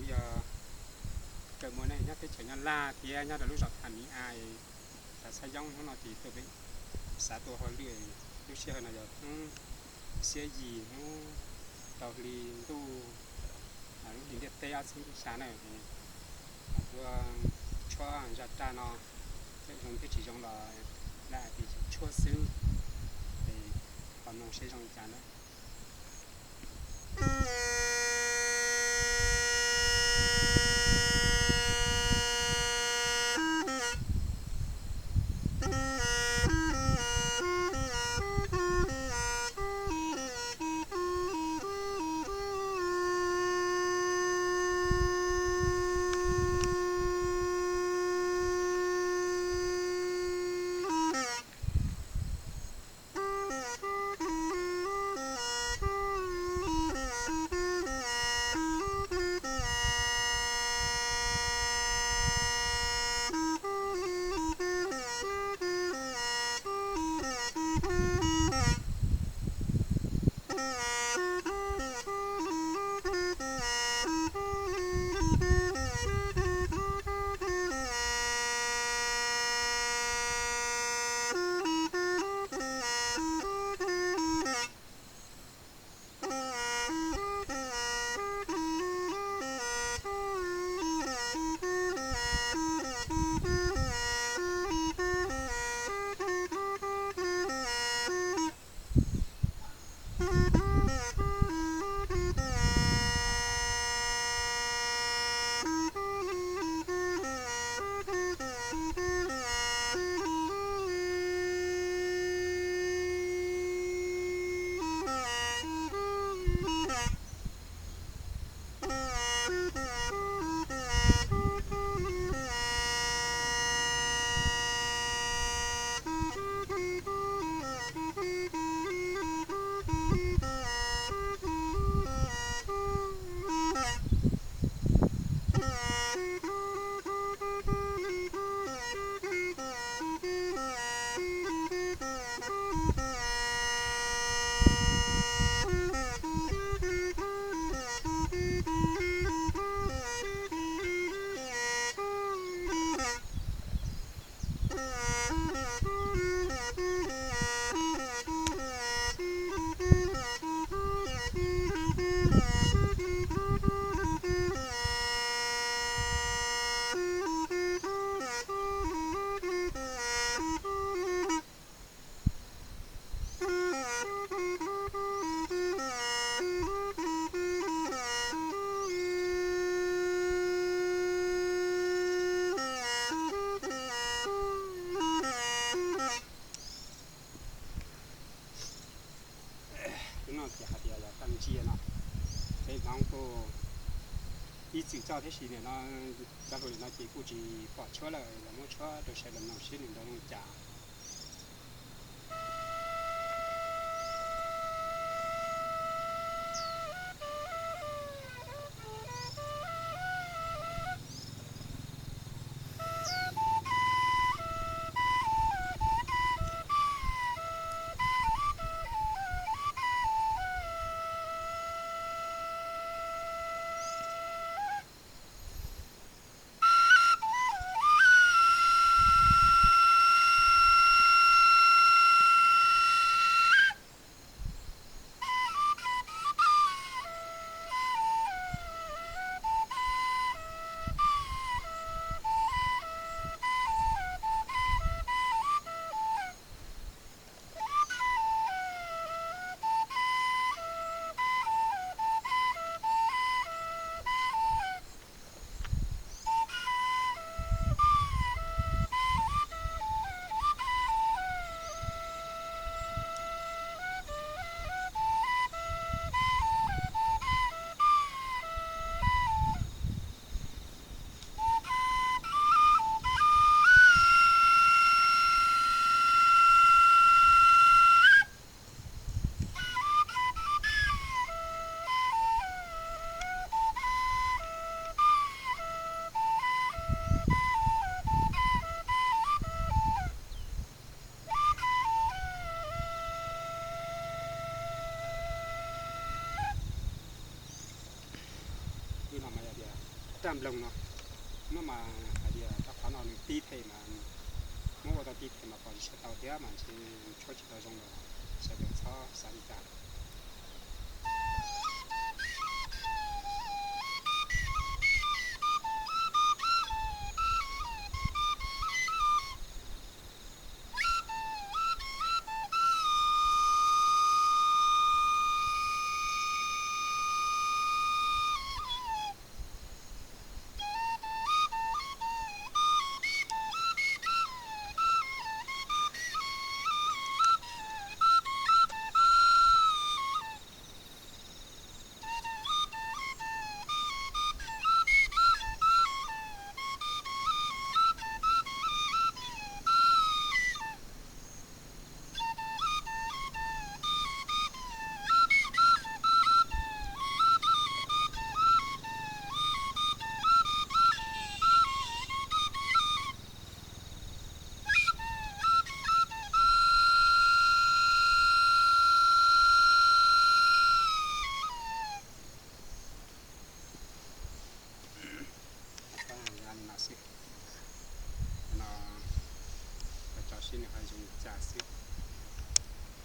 Yog kawm muas nej nyob teb chaws Nyab Laj thiab nyob rau lub zos Tha Miv A, xav txhawb yoob hnub no ces tuaj pem, xav tua hauj lwm. Lub sij hawm no yog hnub xiab yim, hnub rau hli ntuj, lub hlis ntiaj teb ob txhiab ntuj xya na. Tuaj tshuab zaj raj no, txawm zoo thiab tsis zoo los lawv hais tias tshuab xwb, es ho mloog seb zoo li cas na. Lub no ces hais tias yog tawj ntsia no, peb Hmoob kuj ib txwm txoj tab sis nim no cov hluas nim no ces kuj tsis pom tshuab lawm, los muab tshuab rau sawv daws mloog seb nws nrov zoo li cas. Zaj nploog no, muab mas hais tias rau qhov no nws tib them mas, muab ua tau tib them mas pom tsis tshua tau thiab mas ntshe tshuab tsis tau zoo los sawv daws txhob xav li cas. Li no xwb, no tso sib nws ho zoo li cas xwb.